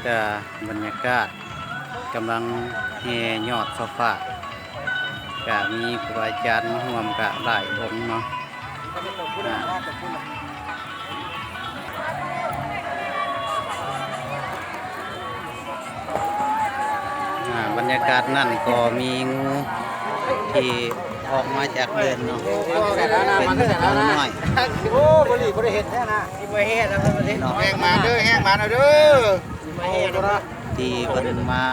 ກະບັນຍາກາດກຳລັງແຫ່ຍອດຊາວຟ້າ ກະມີຄູບາອາຈານມາຮ່ວມກະຫຼາຍອົງເນາະ. ອ່າ ບັນຍາກາດນັ້ນກໍມີງູທີ່ອອກມາຈາກເຮືອນເນາະ ເປັນງູນ້ອຍ. ໂອ້ ບໍ່ໄດ້ເຫັນແທ້ນະ ບໍ່ເຫັນແລ້ວ ບໍ່ໄດ້ເຫັນເນາະ. ແຮງມາເດີ ແຮງມາເດີ. ທີ່ເພິ່ນມາ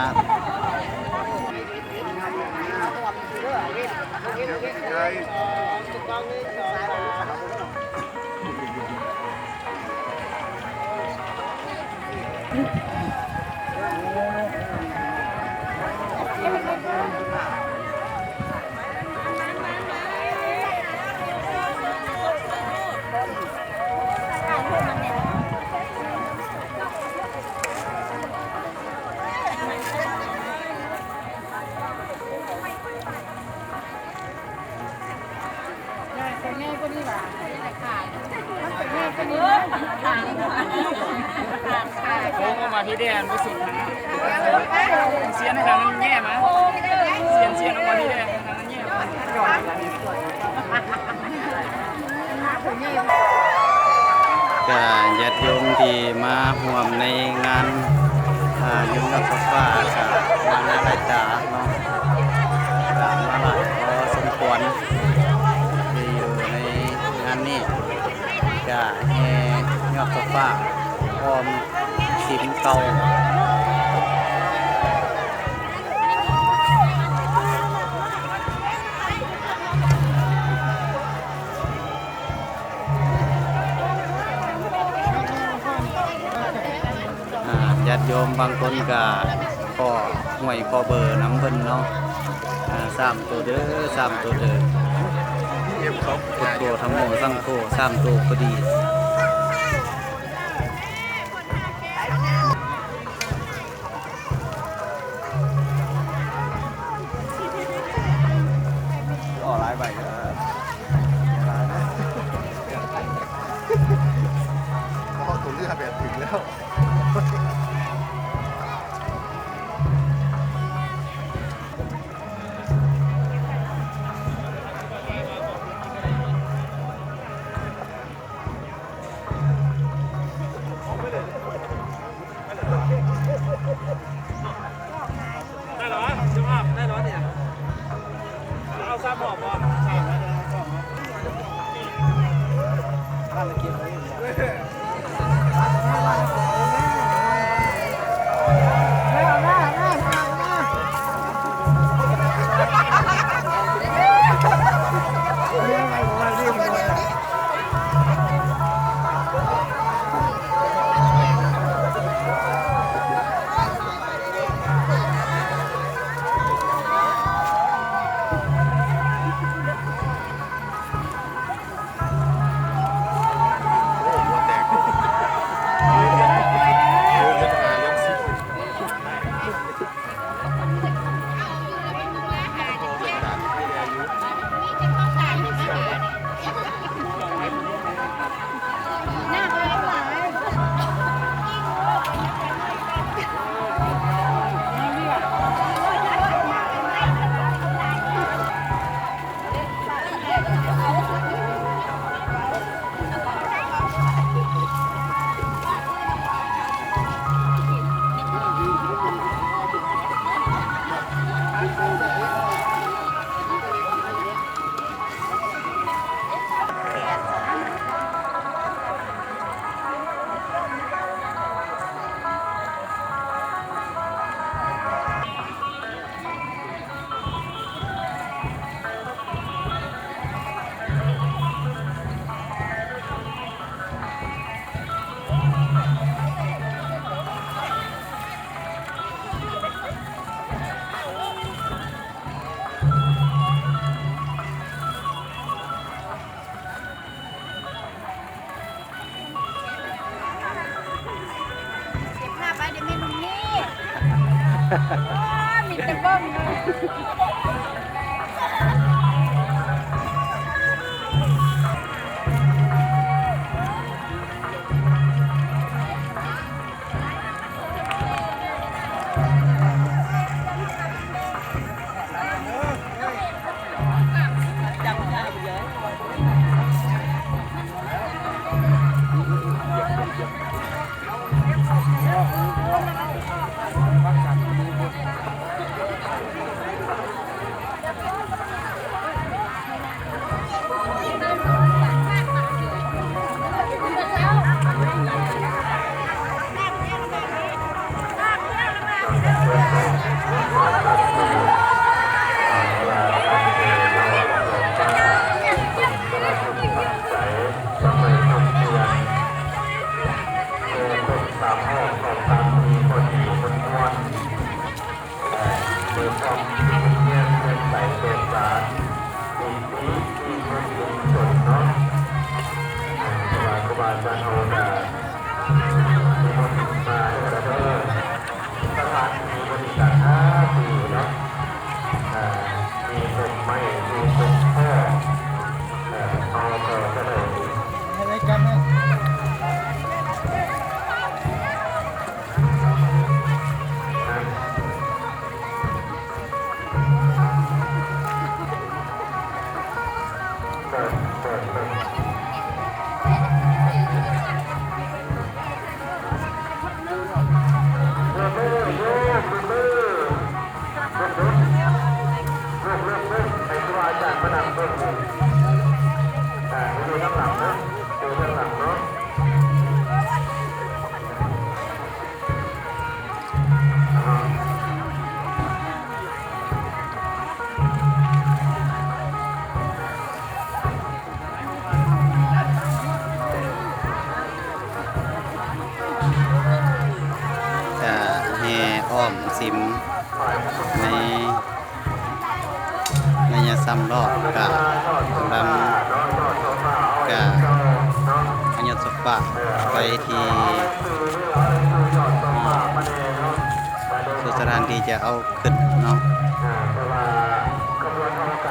ໂຄ້ງອອກມາພີ້ແດ່ ບໍ່ສຸດນະ. ສ່ຽນໃຫ້ທາງນັ້ນແຍ່ມາ ສ່ຽນ ສ່ຽນອອກມາພີ້ແດ່. ກະຍາດໂຍມທີ່ມາຮ່ວມໃນງານ ອ່າ ຍອດຊາວຟ້າ ກະມາຫຼາຍຕາເນາະ ກະມາຫຼາຍພໍສົມຄວນ ທີ່ຢູ່ໃນງານນີ້ ກະແຫ່ຍອດຊາວຟ້າ ອ້ອມສິມເກົ່າ. ອ່າ ຍາດໂຍມບາງຄົນກະຂໍຫວຍຂໍເບີນຳເພິ່ນເນາະ. ອ່າ ສາມໂຕເດີ ສາມໂຕເດີ ພຸດໂທ ທຳໂມ ສັງໂຄ ສາມໂຕພໍດີ. ອໍ ຫຼາຍໃບເດີ ຫຼາຍໃບ. ເອົາຕົວເລືອກແບບຖືກແລ້ວ. ເກັບພາບໄວ້ເດີແມ່ລຸງນີ້. ໂອ້ຍ ມີແຕ່ເບິ່ງເນາະ. ເອີ ເພິ່ນຕາມຮອດເຂົ້າຕາມທີ່ພໍດີມ່ວນໆ ເອີ ໂດຍຄວາມເປັນຮຽນເປັນໄສໂດຍສານ ມີປີມີບຸນກຸສົນເນາະ ເອີ ເພາະວ່າຄູບາອາຈານເຮົາກະນິມົນມາເດີ ສະຖານທີ່ບໍລິການຫາຢູ່ເນາະ ເອີ ມີຕົ້ນໄມ້ ມີຕົ້ນພໍ ເອີ ເຮົາກໍຈະໄດ້ ກະແຫ່ອ້ອມເສັມໃນ ໄລຍະສາມຮອບ ກະກຳລັງ ກະພະຍົດສົບປະໄປທີ່ ອ່າ ສູ່ສະຖານທີ່ຈະເອົາຂຶ້ນເນາະ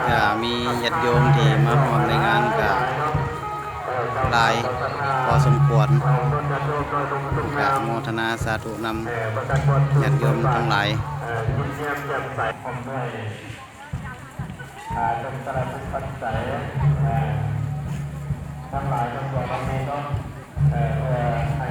ກະມີຍາດໂຍມທີ່ມາຮ່ວມໃນງານກະຫຼາຍພໍສົມຄວນ ກະອະນຸໂມທະນາສາທຸນຳຍາດໂຍມທັງຫຼາຍ. ອ່າ ເປັນກະລະຕິປັດໄຈ ເອີ ທັງຫຼາຍທັງປວງເນາະ ເອີ ເພື່ອໃຫ້